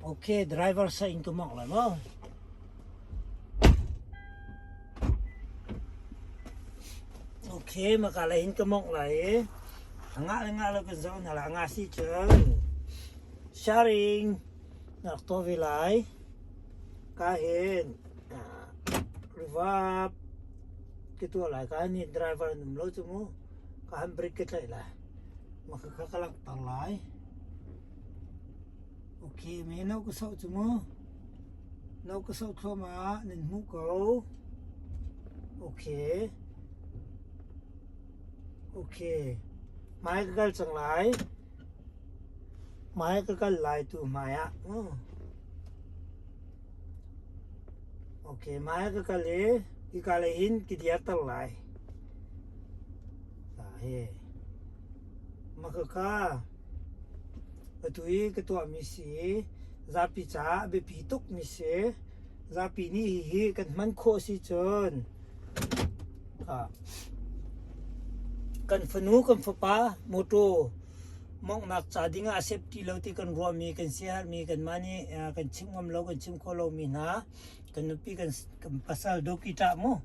Okay, driver sa in ka mawngh lai maw? Okay, maka lei hin ka mawngh lai i a ngah le ngah lo kan zoh hna lai. A ngah si cun sharing na rak tuah ve lai. Ka hin reverb ka tuah lai. Ka hin driver an um lo cu mu. Ka han brake ka tlaih lai. Maka kha ka langhter lai. Okay, me no ka soh cu mu. No ka soh thluahmah nan hmuh ko. Okay. Okay. Hmai ka kal cang lai. Hmai ka kal lai tu hmai ah. Oh. Okay, hmai ka kal i hika lei hin ki diar ter lai. Ah, he. Makaka. Atu i ka tuahmi si zapi caah a biapi tukmi si. Zapi nih hihi kan hman khawh si cun kan fanu kan fapa mawṭaw mawnghnak ca ding ah a safety lo ti kan ruahmi kan siaherhmi kanmah nih kan chimh ngam lo kan chimh khawh lomi hna kan nupi kan pasal dawki ṭah mu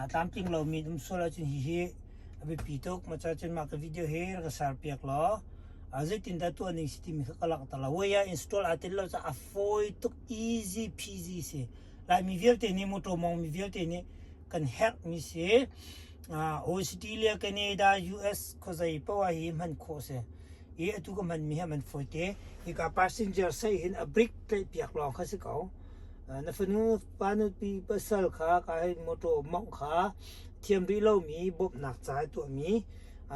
tlamtling lomi um sual ahcun hihi a biapi tuk. Mah ca cun mah ka video hi rak ka share piak law zeitindah tuah ning si timi kha ka langhter la. Way ah install aa tel lo caah a fawi tuk easy peasy si. Laimi vialte nih motor mawng mi vialte nih kan herhmi si. Australia, Canada, US khuazei poah hi hman khawh si. I atu ka hmanmi hi a man fawi te. Hika passenger sei hin a brake tlaih piak lawng kha si ko. Na fanu pa nupi pasal kha ka hei motor mawngh kha thiam rih lomi bawmhnak ca tuahmi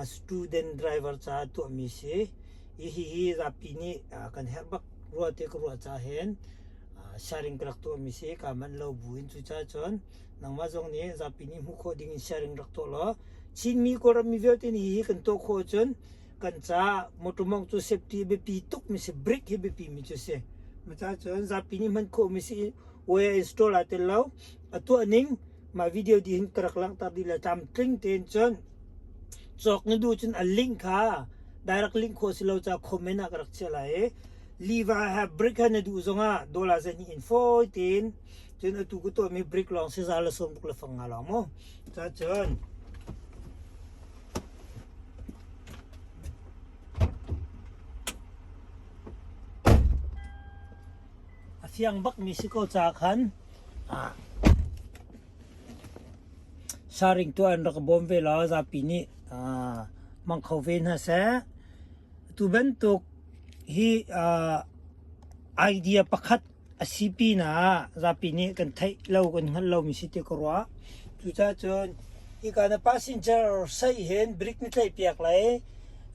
student driver ca tuahmi si. Hi hi zapi nih kan herh bak rua te ka ruah ca hen sharing ka rak tuahmi si ka manh lo bu in cucaah cun nangmah zong nih zapi nih hmuh khawh ding in sharing rak tuah law Chinmi Kawlram mi vialte nih hi kan tuah khawh ahcun kan ca motor mawngh cu safety biapi tuk mi si brake hi biapi mi cu si. Maca cun zapi nih hman khawh mi si wire install aa tel lo a tuah ning Mah video dih hin ka rak langhter dih le tlamtling tein cun cawk na duh cun a link kha direct link khawh si lo caah comment ah ka rak chiah lai i Levi ha brick ha na duh zongah dollar zahnih in fawi tein cun atu ka tuahmi brick lawng si za le sawm ruk le fang nga lawng mu ca cun A fiang bakmi si ko caah khan saring tuah in rak ka bawm ve law zapi nih hmang kho ve hna seh. Atu bantuk hi idea pakhat a si pinah zapi nih kan theih lo kan hngalh lomi si ti ka ruah. Cucaah cun hika na passenger sei hin brake na tlaihpiak lai.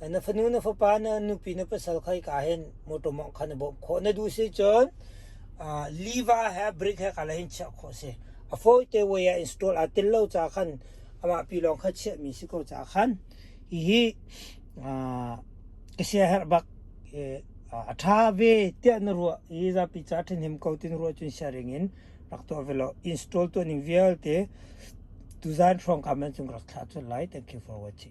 Na fanu na fapa na nupi na pasal kha hika hin motor mawngh kha na bawmh khawh. Na duh si cun lever he brake he kala hin chiah khawh si. A fawi te way ah install aa tel lo ca khan amah pi lawng kha chiahmi si ko ca khan hihi ka sia herh bak a ṭha ve tiah na ruah i zapi ca ṭhahnem ko tin ruah cun sharing in rak tuah ve law install tuah ning vialte tuzan hrawng ka man cung rak thlah colh lai. Thank you for watching.